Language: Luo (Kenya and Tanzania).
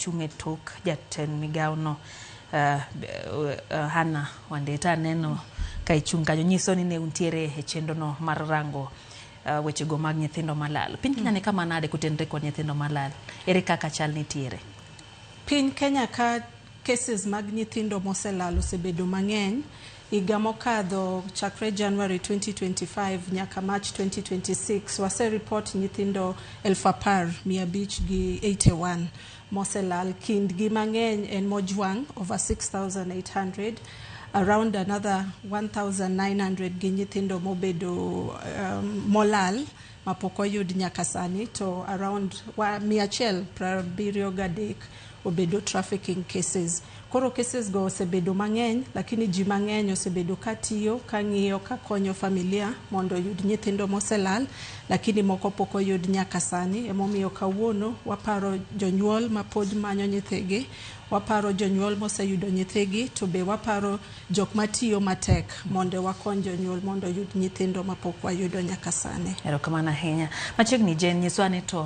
ichung' e tok jatend migawo no, Hannah Wandeta, aneno ka ichung' kanyo, nyiso ni ne untiere e chenro no mar rango wechego mag nyithindo malal. Piny Kenya ni kama nade kotenore kod nyithindo malal? Ere kaka chal nitiere? Piny Kenya ka, cases mag nyithindo moselal osebedo mang'eny. Higa mokadho, chakre January 2025 nyaka March 2026, wase report nyithindo 10,581 moselal. Kindgi mang'eny en mojwang', over 6800, around another 1900 gi nyithindo mobedo molal mapok oyud nyaka sani, to around 173 obedo trafficking cases. Koro cases go osebedo mang'eny, lakini ji mang'eny osebedo ka tiyo, ka ng'iyo, ka konyo familia mondo oyud nyithindo moselal, lakini moko pok oyud nyaka sani. Emomiyo kawuono waparo jonyuol mapod manyo nyithigi, waparo jonyuol moseyudo nyithigi, to be waparo jok matiyo matek mondo wakony jonyuol mondo oyud nyithindo mapok wayudo nyaka sani. Erokamano ahinya. Machiegni Jane, nyiswa ni to